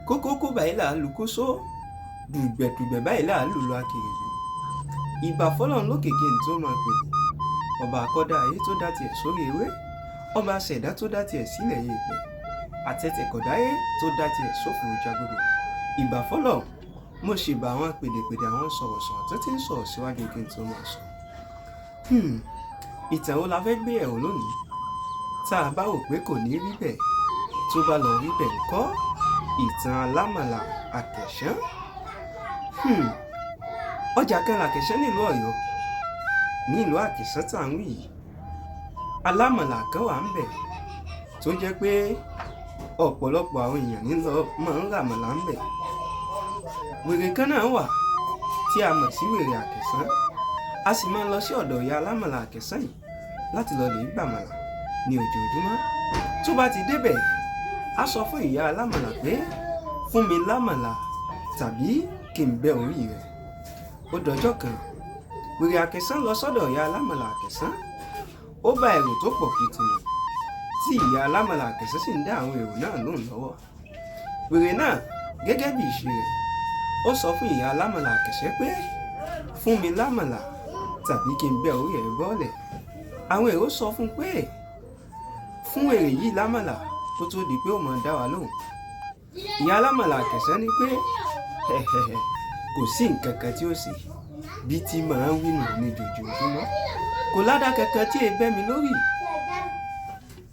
Kókókó báyìí là á lu kósó, dùgbẹ̀dùgbẹ̀ báyìí là á lù lọ akèrègbè. Ìbà fọlọ́run lókè kí n tó máa pèdè. Ọba àkọ́dá ayé tó dá tiẹ̀ sórí ewé, ọba ṣẹ̀dá tó dá tiẹ̀ sílẹ̀ yèèpẹ̀, àtẹ̀tẹ̀kọ̀dáyé tó dá tiẹ̀ sófo jagodo. Ìbà fọlọ́run, mo ṣèbà àwọn pèdèpèdè, àwọn sọ̀rọ̀sọ̀rọ̀ tó ti ń sọ̀rọ̀ síwájú kí n tó máa sọ. Ìtàn wo la fẹ́ gbé ẹ̀rọ lónìí? Tá a bá rò pé kò ní rí bẹ́ẹ̀, tó bá lọ rí bẹ́ẹ̀ ńkọ́? Ìtàn alámàlà àkẹ̀sán. Ọjà kan làkẹ̀sán nílùú Ọ̀yọ́, nílùú Àkẹ̀sán tá à ń wí yìí. Alámàlà kan wà ń bẹ̀ tó jẹ́ pé ọ̀pọ̀lọpọ̀ àwọn èèyàn ní lọ máa ń ràmàlà ń bẹ̀. Wèrè kan náà wà tí a mọ̀ sí wèrè Àkẹ̀sán. A sì máa ń lọ sí ọ̀dọ̀ ìyá alámàlà Àkẹ̀sán yìí láti lọ lè gbàmàlà ní ojoojúmọ́. Tó bá ti débẹ̀, a sọ fún ìyá alámàlà pé fún mi lámàlà tàbí kí n bẹ́ orí rẹ̀. Ó dọjọ́ kan, wèrè Àkẹ̀sán lọ sọ́dọ̀ ìyá alámàlà Àkẹ̀sán. Ó bá èrò tó pọ̀ pìtìmù tí ìyá alámàlà Àkẹ̀sán sì ń dá àwọn èrò náà lóhùn lọ́wọ́. Wèrè náà gẹ́gẹ́ bí ìṣe rẹ̀, ó sọ fún ìyá alámàlà Àkẹ̀sán pé fún mi lámàlà tàbí kí n bẹ́ orí ẹ̀ bọ́lẹ̀. Àwọn èrò sọ fún pé fún wèrè yìí lámàlà kó tó di pé ó máa dá wa lóhùn. Ìyá alámàlà Àkẹ̀sán ní pé kò sí nǹkan kan tí ó ṣe bí tí màá wí nù ní jojoojúmọ́. Kò ládàá kankan tí e bẹ́ mi lórí.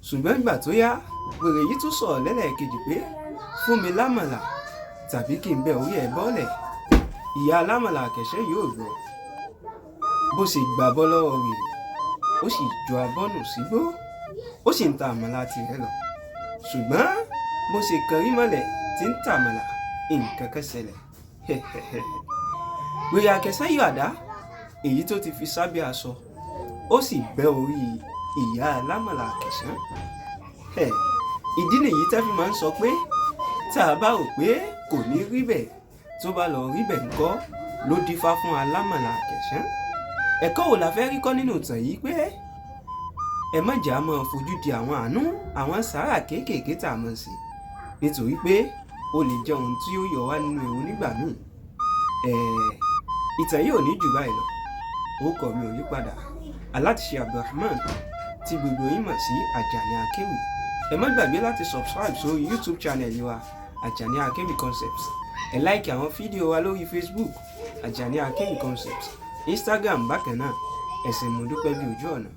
Ṣùgbọ́n ìgbà tó yá, wèrè yìí tún sọ̀rọ̀ lẹ́lẹ́kejì pé fún mi lámàlà tàbí kí n bẹ́ orí ẹ̀ bọ́lẹ̀. Ìyá alámàlà Àkẹ̀sán yóò gbọ́. Bó ṣe gbà bọ́ lọ́wọ́ wèrè, ó sì ju abọ́ nù sígbó, ó sì ń ta àmàlà tirẹ̀ lọ. Ṣùgbọ́n bó ṣe kẹrí mọ́lẹ̀ tí ń ta àmàlà, nǹkan kan ṣẹlẹ̀. Wèrè Àkẹ̀sán yọ àdá èyí tó ti fi sábẹ́ aṣọ, ó sì bẹ́ orí ìyá alámàlà Àkẹ̀sán. Ìdí nìyí tẹ́ fi máa ń sọ pé tá a bá rò pé kò ní rí bẹ́ẹ̀, tó bá lọ rí bẹ́ẹ̀ ńkọ́, ló dífá fún alámàlà Àkẹ̀sán. Ẹ̀kọ́ wo la fẹ́ rí kọ́ nínú ìtàn yìí? Pé ẹ má jà máa fojú di àwọn àánú, àwọn sàárà kéékèèké tá a mọ̀ sí, nítorí pé ó lè jẹ́ ohun tí ó yọ wá nínú ewu nígbà míì. Ìtàn yìí ò ní jù báyìí lọ. Orúkọ mi ò yí padà, Alátiṣe Abdulrahman tí gbogbo yín mọ̀ sí Àjàní Akéwì. Ẹ má gbàgbé láti subscribe sórí YouTube channel wa, Àjàní Akéwì Concepts. Ẹ like àwọn fídíò wa lórí Facebook, Àjàní Akéwì Concepts, Instagram bákan náà. Ẹ̀sìn mo dúpẹ́ bí ojú ọ̀nà.